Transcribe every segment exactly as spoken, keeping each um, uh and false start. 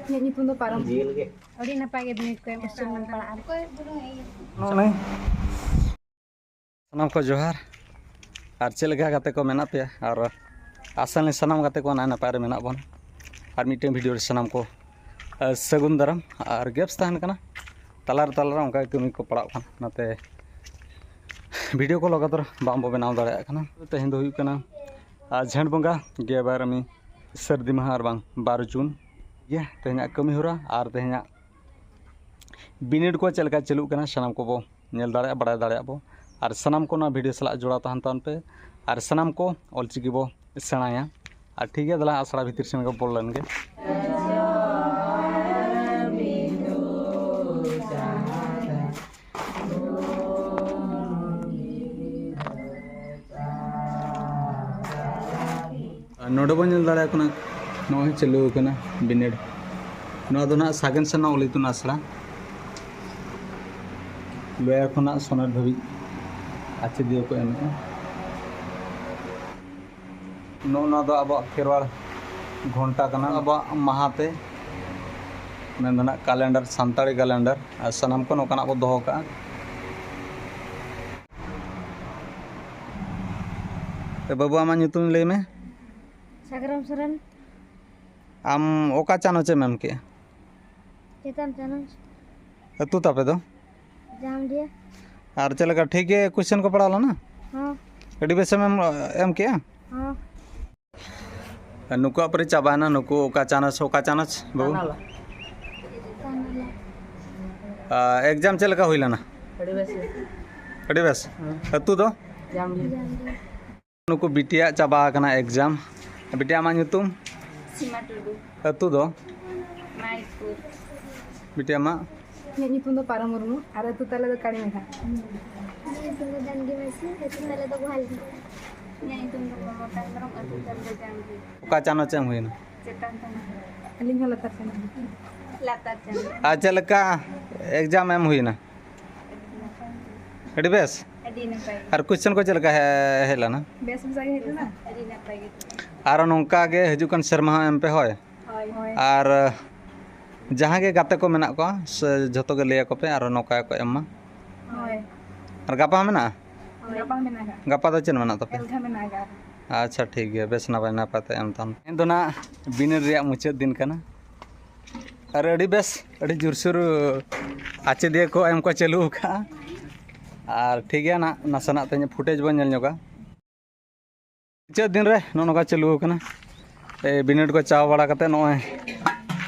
ᱤᱧᱟᱹᱜ ᱧᱩᱛᱩᱢ ᱫᱚ ᱯᱟᱨᱚᱢ᱾ ᱟᱹᱰᱤ ᱱᱟᱯᱟᱭ ᱜᱮ ᱵᱤᱱᱤᱰ ᱠᱚ ᱮᱢ ᱦᱚᱪᱚ ᱵᱚᱱ ᱯᱟᱲᱟᱜᱼᱟ᱾ ᱥᱟᱱᱟᱢ ᱠᱚ ᱡᱚᱦᱟᱨ᱾ ᱟᱨ ᱪᱮᱫ ᱞᱮᱠᱟ ᱜᱟᱛᱮ ᱠᱚ ᱢᱮᱱᱟᱜ ᱯᱮᱭᱟ? ᱟᱨ ᱟᱥᱟᱭᱟᱞᱤᱧ ᱥᱟᱱᱟᱢ ᱜᱟᱛᱮ ᱠᱚ ᱱᱟᱭ ᱱᱟᱯᱟᱭ ᱨᱮ ᱢᱮᱱᱟᱜ ᱵᱚᱱᱟ᱾ ᱟᱨ ᱢᱤᱫᱴᱮᱱ ᱵᱷᱤᱰᱤᱭᱳ ᱨᱮ ᱥᱟᱱᱟᱢ ᱠᱚ, ᱟᱹ, ᱥᱟᱹᱜᱩᱱ ᱫᱟᱨᱟᱢ᱾ ᱟᱨ ᱜᱮᱯᱥ ᱛᱟᱦᱮᱱ ᱠᱟᱱᱟ, ᱛᱟᱞᱟᱨᱮ ᱛᱟᱞᱟᱨᱮ ᱚᱱᱠᱟ ᱜᱮ ᱠᱟᱹᱢᱤ ᱠᱚ ᱯᱟᱲᱟᱜ ᱠᱟᱱᱟ, ᱚᱱᱟᱛᱮ ᱵᱷᱤᱰᱤᱭᱳ ᱠᱚ ᱞᱟᱜᱟᱛᱟᱨ ᱵᱟᱝ ᱵᱚ ᱵᱮᱱᱟᱣ ᱫᱟᱲᱮᱭᱟᱜ ᱠᱟᱱᱟ᱾ ᱛᱮᱦᱮᱧ ᱫᱚ ᱦᱩᱭᱩᱜ ᱠᱟᱱᱟ, ᱟᱨ, ᱡᱷᱮᱸᱴ ᱵᱚᱸᱜᱟ ᱜᱮᱞ ᱵᱟᱨ ᱢᱤ ᱥᱟᱹᱨᱫᱤ ᱢᱟᱦᱟ ᱟᱨ ᱵᱟᱝ ᱵᱟᱨ ᱡᱩᱱ᱾ ᱜᱮ ᱛᱮᱦᱮᱧᱟᱜ ᱠᱟᱹᱢᱤ ᱦᱚᱨᱟ ᱟᱨ ᱛᱮᱦᱮᱧᱟᱜ ᱵᱤᱱᱤᱰ ᱠᱚ ᱪᱮᱫ ᱞᱮᱠᱟ ᱪᱟᱹᱞᱩᱜ ᱠᱟᱱᱟ, ᱥᱟᱱᱟᱢ ᱠᱚᱵᱚ ᱧᱮᱞ ᱫᱟᱲᱮᱭᱟᱜᱼᱟ, ᱵᱟᱲᱟᱭ ᱫᱟᱲᱮᱭᱟᱜᱼᱟ ᱵᱚ᱾ ᱟᱨ ᱥᱟᱱᱟᱢ ᱠᱚ ᱱᱚᱣᱟ ᱵᱷᱤᱰᱤᱭᱳ ᱥᱟᱞᱟᱜ ᱡᱚᱲᱟᱣ ᱛᱟᱦᱮᱱ ᱛᱟᱵᱚᱱ ᱯᱮ᱾ ᱟᱨ ᱥᱟᱱᱟᱢ ᱠᱚ ᱚᱞᱪᱤᱠᱤ ᱵᱚ ᱥᱮᱬᱟᱭᱟ᱾ ᱟᱨ ᱴᱷᱤᱠ ᱜᱮᱭᱟ, ᱫᱮᱞᱟ ᱟᱥᱲᱟ ᱵᱷᱤᱛᱤᱨ ᱥᱮᱱ ᱜᱮ ᱵᱚᱞᱚ ᱞᱮᱱ ᱜᱮ᱾ ᱟᱨ ᱱᱚᱰᱮ ᱵᱚᱱ ᱧᱮᱞ ᱫᱟᱲᱮᱭᱟᱜ ᱠᱟᱱᱟ, ᱱᱚᱜᱼᱚᱭ ᱪᱟᱹᱞᱩ ᱟᱠᱟᱱᱟ ᱵᱤᱱᱤᱰ᱾ ᱱᱚᱣᱟ ᱫᱚ ᱱᱟᱦᱟᱜ ᱥᱟᱜᱮᱱ ᱥᱟᱨᱱᱟ ᱚᱞ ᱤᱛᱩᱱ ᱟᱥᱲᱟ, ᱞᱚᱭᱟ ᱠᱷᱚᱱᱟᱜ ᱥᱚᱱᱮᱨ ᱫᱷᱟᱹᱵᱤᱡ ᱟᱪᱮᱫᱤᱭᱟᱹ ᱠᱚ ᱮᱢᱮᱫᱼᱟ᱾ ᱱᱚᱜᱼᱚ ᱱᱚᱣᱟ ᱫᱚ ᱟᱵᱚᱣᱟᱜ ᱠᱷᱮᱨᱣᱟᱲ ᱜᱷᱚᱱᱴᱟ ᱠᱟᱱᱟ, ᱟᱵᱚᱣᱟᱜ ᱢᱟᱦᱟ ᱛᱮ, ᱢᱮᱱ ᱫᱚ ᱱᱟᱦᱟᱜ ᱠᱟᱞᱮᱱᱰᱟᱨ, ᱥᱟᱱᱛᱟᱲᱤ ᱠᱟᱞᱮᱱᱰᱟᱨ, ᱟᱨ ᱥᱟᱱᱟᱢ ᱠᱚ ᱱᱚᱝᱠᱟᱱᱟᱜ ᱵᱚ ᱫᱚᱦᱚ ᱠᱟᱜᱼᱟ᱾ ᱮ ᱵᱟᱹᱵᱩ, ᱟᱢᱟᱜ ᱧᱩᱛᱩᱢ ᱞᱟᱹᱭ ᱢᱮ᱾ ᱥᱟᱜᱨᱟᱢ ᱥᱚᱨᱮᱱ᱾ ᱟᱢ ᱚᱠᱟ ᱪᱟᱱᱟᱪ ᱮᱢ ᱮᱢ ᱠᱮᱜᱼᱟ? ᱪᱮᱛᱟᱱ ᱪᱟᱱᱟᱪ᱾ ᱟᱹᱛᱩ ᱛᱟᱯᱮ ᱫᱚ? ᱡᱟᱢᱰᱤᱭᱟᱹ᱾ ᱟᱨ ᱪᱮᱫ ᱞᱮᱠᱟ, ᱴᱷᱤᱠ ᱜᱮ ᱠᱩᱥᱪᱮᱱ ᱠᱚ ᱯᱟᱲᱟᱣ ᱞᱮᱱᱟ? ᱦᱚᱸ᱾ ᱟᱹᱰᱤ ᱵᱮᱥᱮᱢ ᱮᱢ, ᱮᱢ ᱠᱮᱜᱼᱟ? ᱦᱚᱸ᱾ ᱱᱩᱠᱩᱣᱟᱜ ᱯᱚᱨᱮ ᱪᱟᱵᱟᱭᱮᱱᱟ᱾ ᱱᱩᱠᱩ ᱚᱠᱟ ᱪᱟᱱᱟᱪ, ᱚᱠᱟ ᱪᱟᱱᱟᱪ ᱵᱟᱹᱵᱩ? ᱛᱟᱱᱟᱞᱟ᱾ ᱛᱟᱱᱟᱞᱟ᱾ ᱟ, ᱮᱠᱡᱟᱢ ᱪᱮᱫ ᱞᱮᱠᱟ ᱦᱩᱭ ᱞᱮᱱᱟ? ᱟᱹᱰᱤ ᱵᱮᱥ᱾ ᱟᱹᱰᱤ ᱵᱮᱥ᱾ ᱦᱮᱸ᱾ ᱟᱹᱛᱩ ᱫᱚ? ᱡᱟᱢᱰᱤ᱾ ᱱᱩᱠᱩ ᱵᱤᱴᱤᱭᱟᱜ ᱪᱟᱵᱟ ᱟᱠᱟᱱᱟ ᱮᱠᱡᱟᱢ᱾ ᱵᱤᱴᱤ, ᱟᱢᱟᱜ ᱧᱩᱛᱩᱢ? ᱥᱤᱢᱟ ᱴᱩᱰᱩ᱾ ᱟᱹᱛᱩ ᱫᱚ? ᱢᱟᱭᱤᱠᱯᱩᱨ᱾ ᱵᱤᱴᱤ, ᱟᱢᱟᱜ? ᱤᱧᱟᱹᱜ ᱧᱩᱛᱩᱢ ᱫᱚ ᱯᱟᱨᱚ ᱢᱩᱨᱢᱩ ᱟᱨ ᱟᱹᱛᱩ ᱛᱟᱞᱮ ᱫᱚ ᱠᱟᱲᱤᱢᱮᱜᱷᱟ᱾ ᱤᱧᱟᱹᱜ ᱧᱩᱛᱩᱢ ᱫᱚ ᱡᱟᱱᱜᱤ ᱢᱟᱹᱡᱷᱤ, ᱟᱹᱛᱩ ᱛᱟᱞᱮ ᱫᱚ ᱜᱳᱦᱟᱞᱰᱤ᱾ ᱤᱧᱟᱹᱜ ᱧᱩᱛᱩᱢ ᱫᱚ ᱢᱚᱢᱚᱛᱟ ᱦᱮᱢᱵᱨᱚᱢ, ᱟᱹᱛᱩ ᱛᱟᱞᱮ ᱫᱚ ᱡᱟᱱᱜᱤ᱾ ᱚᱠᱟ ᱪᱟᱱᱟᱪ ᱮᱢ ᱦᱩᱭᱱᱟ? ᱪᱮᱛᱟᱱ ᱪᱟᱱᱟᱪ᱾ ᱟᱹᱞᱤᱧ ᱦᱚᱸ ᱞᱟᱛᱟᱨ ᱪᱟᱱᱟᱪ᱾ ᱞᱟᱛᱟᱨ ᱪᱟᱱᱟᱪ᱾ ᱟᱨ ᱪᱮᱫ ᱞᱮᱠᱟ ᱮᱠᱡᱟᱢ ᱮᱢ ᱦᱩᱭᱱᱟ? ᱟᱹᱰᱤ ᱵᱮᱥ? ᱟᱹᱰᱤ ᱱᱟᱯᱟᱭ᱾ ᱟᱨ ᱠᱩᱥᱪᱮᱱ ᱠᱚ ᱪᱮᱫ ᱞᱮᱠᱟ ᱦᱮ-, ᱦᱮᱡ ᱞᱮᱱᱟ? ᱵᱮᱥ ᱵᱩᱡᱷᱟᱹᱣ ᱜᱮ ᱦᱮᱡ ᱞᱮᱱᱟ᱾ ᱟᱹᱰᱤ ᱱᱟᱯᱟᱭ ᱜᱮ᱾ ᱟᱨᱚ ᱱᱚᱝᱠᱟ ᱜᱮ ᱦᱤᱡᱩᱜ ᱠᱟᱱ ᱥᱮᱨᱢᱟ ᱦᱚᱸ ᱮᱢ ᱯᱮ, ᱦᱳᱭ? ᱦᱳᱭ᱾ ᱟᱨ, ᱟᱸ, ᱡᱟᱦᱟᱸ ᱜᱮ ᱜᱟᱛᱮ ᱠᱚ ᱢᱮᱱᱟᱜ ᱠᱚᱣᱟ, ᱥᱮ ᱡᱷᱚᱛᱚ ᱜᱮ ᱞᱟᱹᱭ ᱟᱠᱚ ᱯᱮ, ᱟᱨ ᱱᱚᱝᱠᱟ ᱜᱮᱠᱚ ᱮᱢ ᱢᱟ᱾ ᱦᱳᱭ᱾ ᱟᱨ ᱜᱟᱯᱟ ᱦᱚᱸ ᱢᱮᱱᱟᱜᱼᱟ? ᱦᱳᱭ᱾ ᱜᱟᱯᱟ ᱢᱮᱱᱟᱜᱼᱟ᱾ ᱜᱟᱯᱟ ᱫᱚ ᱪᱮᱫ ᱢᱮᱱᱟᱜ ᱛᱟᱯᱮ? ᱮᱞᱠᱷᱟ ᱢᱮᱱᱟᱜᱼᱟ᱾ ᱟᱪᱪᱷᱟ, ᱴᱷᱤᱠ ᱜᱮᱭᱟ, ᱵᱮᱥ ᱱᱟᱯᱟᱭ ᱱᱟᱯᱟᱭ ᱛᱮ ᱮᱢ ᱛᱟᱦᱮᱱ᱾ ᱛᱮᱦᱮᱧ ᱫᱚ ᱱᱟᱜ ᱵᱤᱱᱤᱰ ᱨᱮᱭᱟᱜ ᱢᱩᱪᱟᱹᱫ ᱫᱤᱱ ᱠᱟᱱᱟ, ᱟᱨ ᱟᱹᱰᱤ ᱵᱮᱥ, ᱟᱹᱰᱤ ᱡᱳᱨᱥᱳᱨ ᱟᱪᱮᱫᱤᱭᱟᱹ ᱠᱚ ᱮᱢ ᱠᱚ ᱪᱟᱹᱞᱩ ᱟᱠᱟᱫᱼᱟ᱾ ᱟᱨ ᱴᱷᱤᱠ ᱜᱮᱭᱟ, ᱱᱟᱜ ᱱᱟᱥᱮᱱᱟᱜ ᱛᱮᱦᱮᱧ ᱯᱷᱩᱴᱮᱡᱽ ᱵᱚᱱ ᱧᱮᱞ ᱧᱚᱜᱟ᱾ ᱢᱩᱪᱟᱹᱫ ᱫᱤᱱ ᱨᱮ ᱱᱚᱜᱼᱚ ᱱᱚᱝᱠᱟ ᱪᱟᱹᱞᱩ ᱟᱠᱟᱱᱟ᱾ ᱮᱭ ᱵᱤᱱᱤᱰ ᱠᱚ ᱪᱟᱵᱟ ᱵᱟᱲᱟ ᱠᱟᱛᱮ ᱱᱚᱜᱼᱚᱭ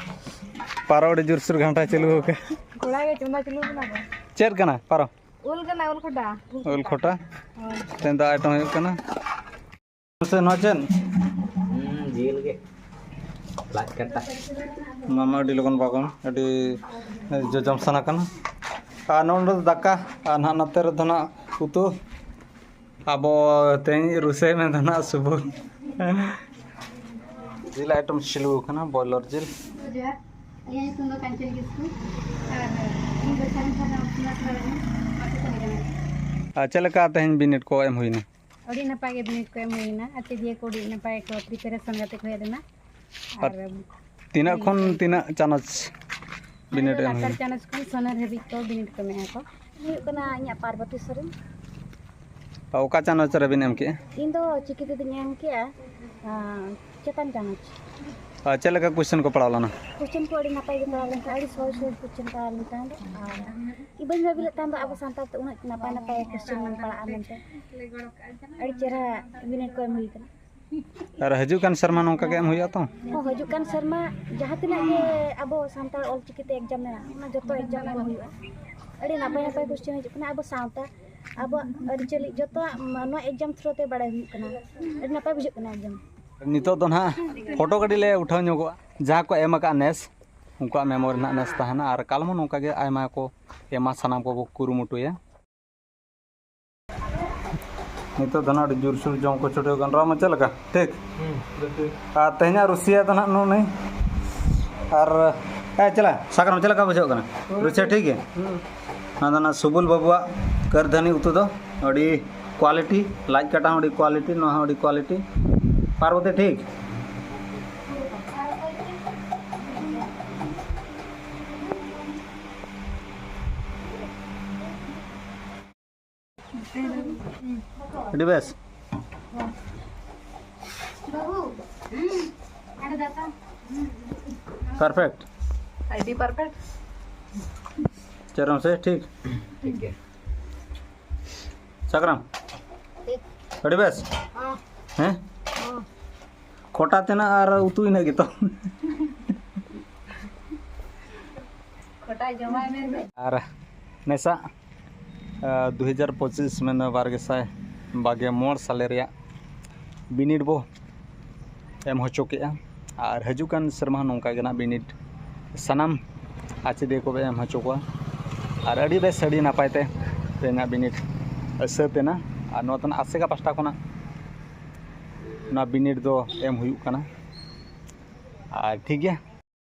ᱯᱟᱨᱚ ᱟᱹᱰᱤ ᱡᱳᱨᱥᱳᱨ ᱜᱷᱟᱱᱴᱟ ᱪᱟᱹᱞᱩ ᱟᱠᱟᱱᱟ᱾ ᱠᱚᱲᱟ ᱜᱮ ᱪᱚᱸᱫᱟ ᱪᱟᱹᱞᱩ ᱠᱟᱱᱟ ᱠᱚ᱾ ᱪᱮᱫ ᱠᱟᱱᱟ ᱯᱟᱨᱚ? ᱩᱞ ᱠᱟᱱᱟ, ᱩᱞ ᱠᱷᱚᱴᱟ᱾ ᱩᱞ ᱠᱷᱚᱴᱟ᱾ ᱦᱳᱭ᱾ ᱛᱮᱦᱮᱧ ᱫᱚ item ᱦᱩᱭᱩᱜ ᱠᱟᱱᱟ᱾ ᱥᱮ ᱱᱚᱣᱟ ᱪᱮᱫ? ᱦᱩᱸ, ᱡᱤᱞ ᱜᱮ᱾ ᱞᱟᱡ ᱠᱟᱴᱟ᱾ ᱱᱚᱣᱟ ᱢᱟ ᱟᱹᱰᱤ ᱞᱚᱜᱚᱱ ᱵᱟᱜᱚᱱ, ᱟᱹᱰᱤ ᱡᱚᱡᱚᱢ ᱥᱟᱱᱟ ᱠᱟᱱᱟ᱾ ᱟᱨ ᱱᱚᱰᱮ ᱫᱚ ᱫᱟᱠᱟ, ᱟᱨ ᱱᱟᱦᱟᱜ ᱱᱚᱛᱮ ᱨᱮᱫᱚ ᱱᱟᱦᱟᱜ ᱩᱛᱩ᱾ ᱟᱵᱚ ᱛᱮᱦᱮᱧ ᱨᱩᱥᱟᱹᱭ ᱢᱮᱱ ᱫᱚ ᱱᱟᱦᱟᱜ ᱥᱩᱵᱩ᱾ ᱡᱤᱞ item ᱪᱟᱹᱞᱩ ᱟᱠᱟᱱᱟ, ᱵᱚᱭᱞᱟᱨ ᱡᱤᱞ᱾ ᱡᱚᱦᱟᱨ᱾ ᱤᱧᱟᱹᱜ ᱧᱩᱛᱩᱢ ᱫᱚ ᱠᱟᱧᱪᱚᱱ ᱠᱤᱥᱠᱩ᱾ ᱟᱨ ᱤᱧ ᱫᱚ ᱥᱟᱹᱨᱤ ᱥᱟᱨᱱᱟ ᱩᱛᱷᱱᱟᱹ ᱟᱥᱲᱟ ᱨᱮᱱ ᱢᱟᱪᱮᱛᱟᱹᱱᱤ ᱠᱟᱹᱱᱟᱹᱧ᱾ ᱟᱨ ᱪᱮᱫ ᱞᱮᱠᱟ ᱛᱮᱦᱮᱧ ᱵᱤᱱᱤᱰ ᱠᱚ ᱮᱢ ᱦᱩᱭᱱᱟ? ᱟᱹᱰᱤ ᱱᱟᱯᱟᱭ ᱜᱮ ᱵᱤᱱᱤᱰ ᱠᱚ ᱮᱢ ᱦᱩᱭᱱᱟ᱾ ᱟᱪᱮᱫᱤᱭᱟᱹ ᱠᱚ ᱟᱹᱰᱤ ᱱᱟᱯᱟᱭ ᱠᱚ preparation ᱠᱟᱛᱮ ᱠᱚ ᱦᱮᱡ ᱞᱮᱱᱟ᱾ ᱟᱨ ᱟᱨ ᱛᱤᱱᱟᱹᱜ ᱠᱷᱚᱱ ᱛᱤᱱᱟᱹᱜ ᱪᱟᱱᱟᱪ ᱵᱤᱱᱤᱰ ᱮᱢ ᱞᱟᱛᱟᱨ ᱦᱩᱭᱱᱟ? ᱪᱟᱱᱟᱪ ᱠᱷᱚᱱ ᱥᱚᱱᱮᱨ ᱦᱟᱹᱵᱤᱡ ᱠᱚ ᱵᱤᱱᱤᱰ ᱠᱚ ᱮᱢᱮᱫᱼᱟ ᱠᱚ᱾ ᱦᱩᱭᱩᱜ ᱠᱟᱱᱟ ᱤᱧᱟᱹᱜ ᱯᱟᱨᱵᱚᱛᱤ ᱥᱚᱨᱮᱱ᱾ ᱚᱠᱟ ᱪᱟᱱᱟᱪ ᱨᱮᱵᱤᱱ ᱮᱢ ᱠᱮᱜᱼᱟ? ᱤᱧ ᱫᱚ ᱪᱤᱠᱤ ᱛᱮᱫᱚᱧ ᱮᱢ ᱠᱮᱜᱼᱟ, ᱟᱸ, ᱪᱮᱛᱟᱱ ᱪᱟᱱᱟᱪ᱾ ᱟᱨ ᱪᱮᱫ ᱞᱮᱠᱟ question ᱠᱚ ᱯᱟᱲᱟᱣ ᱞᱮᱱᱟ? Question ᱠᱚ ᱟᱹᱰᱤ ᱱᱟᱯᱟᱭ ᱜᱮ ᱯᱟᱲᱟᱣ ᱞᱮᱱ ᱛᱟᱦᱮᱸᱫ, ᱟᱹᱰᱤ ᱥᱚᱦᱚᱡ ᱥᱚᱦᱚᱡ question ᱯᱟᱲᱟᱣ ᱞᱮᱱ ᱛᱟᱦᱮᱸᱫ᱾ ᱟᱨ ᱤᱧ ᱵᱟᱹᱧ ᱵᱷᱟᱹᱵᱤ ᱞᱮᱫ ᱛᱟᱦᱮᱸᱫ ᱟᱵᱚ ᱥᱟᱱᱛᱟᱲ ᱛᱮ ᱩᱱᱟᱹᱜ ᱱᱟᱯᱟᱭ ᱱᱟᱯᱟᱭ question ᱯᱟᱲᱟᱜᱼᱟ ᱢᱮᱱᱛᱮ᱾ ᱟᱹᱰᱤ ᱪᱮᱦᱨᱟ ᱵᱤᱱᱤᱰ ᱠᱚ ᱮᱢ ᱦᱩᱭ ᱠᱟᱱᱟ᱾ ᱟᱨ ᱦᱤᱡᱩᱜ ᱠᱟᱱ ᱥᱮᱨᱢᱟ ᱱᱚᱝᱠᱟ ᱜᱮ ᱮᱢ ᱦᱩᱭᱩᱜᱼᱟ ᱛᱚ? ᱦᱚᱸ, ᱦᱤᱡᱩᱜ ᱠᱟᱱ ᱥᱮᱨᱢᱟ ᱡᱟᱦᱟᱸ ᱛᱤᱱᱟᱹᱜ ᱜᱮ ᱟᱵᱚ ᱥᱟᱱᱛᱟᱲ ᱚᱞᱪᱤᱠᱤ ᱛᱮ exam ᱢᱮᱱᱟᱜᱼᱟ, ᱚᱱᱟ ᱡᱚᱛᱚ exam ᱮᱢ ᱦᱩᱭᱩᱜᱼᱟ᱾ ᱟᱹᱰᱤ ᱱᱟᱯᱟᱭ ᱱᱟᱯᱟᱭ question ᱦᱤᱡᱩᱜ ᱠᱟᱱᱟ᱾ ᱟᱵᱚ ᱥᱟᱶᱛᱟ, ᱟᱵᱚᱣᱟᱜ ᱟᱹᱨᱤᱪᱟᱹᱞᱤ ᱡᱚᱛᱚᱣᱟᱜ ᱱᱚᱣᱟ exam through ᱛᱮ ᱵᱟᱲᱟᱭ ᱦᱩᱭᱩᱜ ᱠᱟᱱᱟ᱾ ᱟᱹᱰᱤ ᱱᱟᱯᱟᱭ ᱵᱩᱡᱷᱟᱹᱜ ᱠᱟᱱᱟ exam᱾ ᱱᱤᱛᱚᱜ ᱫᱚ ᱱᱟᱦᱟᱜ ᱯᱷᱳᱴᱳ ᱠᱟᱹᱴᱤᱡ ᱞᱮ ᱩᱴᱷᱟᱹᱣ ᱧᱚᱜᱚᱜᱼᱟ᱾ ᱡᱟᱦᱟᱸ ᱠᱚ ᱮᱢ ᱟᱠᱟᱫ ᱱᱮᱥ, ᱩᱱᱠᱩᱣᱟᱜ memory ᱨᱮᱱᱟᱜ ᱱᱮᱥ ᱛᱟᱦᱮᱱᱟ᱾ ᱟᱨ ᱠᱟᱞᱚᱢ ᱦᱚᱸ ᱱᱚᱝᱠᱟ ᱜᱮ ᱟᱭᱢᱟ ᱠᱚ ᱮᱢᱟ, ᱥᱟᱱᱟᱢ ᱠᱚᱵᱚ ᱠᱩᱨᱩᱢᱩᱴᱩᱭᱟ᱾ ᱱᱤᱛᱚᱜ ᱫᱚ ᱱᱟᱦᱟᱜ ᱟᱹᱰᱤ ᱡᱳᱨᱥᱳᱨ ᱡᱚᱢ ᱠᱚ ᱪᱷᱩᱴᱟᱹᱣ ᱠᱟᱱ᱾ ᱨᱟᱢᱟ, ᱪᱮᱫ ᱞᱮᱠᱟ? ᱴᱷᱤᱠ? ᱦᱩᱸ, ᱡᱚᱛᱚ᱾ ᱟᱨ ᱛᱮᱦᱮᱧᱟᱜ ᱨᱩᱥᱤᱭᱟ ᱫᱚ ᱱᱟᱦᱟᱜ ᱱᱩᱱᱟᱹᱭ᱾ ᱟᱨ, ᱮ, ᱪᱮᱫ ᱞᱮᱠᱟ? ᱥᱟᱠᱨᱟᱢ, ᱪᱮᱫ ᱞᱮᱠᱟ ᱵᱩᱡᱷᱟᱹᱜ ᱠᱟᱱᱟ? ᱦᱩᱸ᱾ ᱨᱩᱥᱤᱭᱟ ᱴᱷᱤᱠ ᱜᱮ? ᱦᱩᱸ᱾ ᱱᱚᱣᱟ ᱫᱚ ᱱᱟᱦᱟᱜ ᱥᱩᱵᱩᱞ ᱵᱟᱹᱵᱩᱣᱟᱜ ᱠᱟᱹᱨᱫᱷᱟᱹᱱᱤ ᱩᱛᱩ ᱫᱚ ᱟᱹᱰᱤ quality, ᱞᱟᱡ ᱠᱟᱴᱟ ᱦᱚᱸ ᱟᱹᱰᱤ quality, ᱱᱚᱣᱟ ᱦᱚᱸ ᱟᱹᱰᱤ quality᱾ ᱯᱟᱨᱵᱚᱛᱤ, ᱴᱷᱤᱠ? ᱟᱹᱰᱤ ᱵᱮᱥ᱾ ᱯᱟᱨᱯᱷᱮᱠᱴ᱾ ᱟᱹᱰᱤ ᱯᱟᱨᱯᱷᱮᱠᱴ᱾ ᱪᱮᱨᱚᱢ ᱥᱮ ᱴᱷᱤᱠ᱾ ᱴᱷᱤᱠ ᱜᱮᱭᱟ᱾ ᱥᱟᱠᱨᱟᱢ᱾ ᱟᱹᱰᱤ ᱵᱮᱥ᱾ ᱦᱮᱸ᱾ ᱠᱚᱴᱟ ᱛᱤᱱᱟᱹᱜ ᱟᱨ ᱩᱛᱩ ᱤᱱᱟᱹᱜ ᱜᱮᱛᱚ᱾ ᱠᱚᱴᱟ ᱡᱚᱢᱟᱭ ᱢᱮᱱ ᱢᱮ᱾ ᱟᱨ ᱱᱮᱥᱟᱜ ᱫᱩ ᱦᱟᱡᱟᱨ ᱯᱚᱸᱪᱤᱥ, ᱢᱮᱱᱫᱚ ᱵᱟᱨ ᱜᱮᱥᱟᱭ ᱵᱟᱜᱮ ᱢᱚᱬ ᱥᱟᱞᱮ ᱨᱮᱭᱟᱜ ᱵᱤᱱᱤᱰ ᱵᱚ ᱮᱢ ᱦᱚᱪᱚ ᱠᱮᱜᱼᱟ᱾ ᱟᱨ ᱦᱤᱡᱩᱜ ᱠᱟᱱ ᱥᱮᱨᱢᱟ ᱦᱚᱸ ᱱᱚᱝᱠᱟ ᱜᱮ ᱱᱟᱜ ᱵᱤᱱᱤᱰ ᱥᱟᱱᱟᱢ ᱟᱪᱮᱫᱤᱭᱟᱹ ᱠᱚᱵᱚ ᱮᱢ ᱦᱚᱪᱚ ᱠᱚᱣᱟ᱾ ᱟᱨ ᱟᱹᱰᱤ ᱵᱮᱥ, ᱟᱹᱰᱤ ᱱᱟᱯᱟᱭ ᱛᱮ ᱛᱮᱦᱮᱧᱟᱜ ᱵᱤᱱᱤᱰ ᱥᱟᱹᱛ ᱮᱱᱟ᱾ ᱟᱨ ᱱᱚᱣᱟ ᱛᱟᱦᱮᱱᱟ ᱟᱥᱮᱠᱟ ᱯᱟᱥᱴᱟ ᱠᱷᱚᱱᱟᱜ ᱱᱚᱣᱟ ᱵᱤᱱᱤᱰ ᱫᱚ ᱮᱢ ᱦᱩᱭᱩᱜ ᱠᱟᱱᱟ᱾ ᱟᱨ ᱴᱷᱤᱠ ᱜᱮᱭᱟ,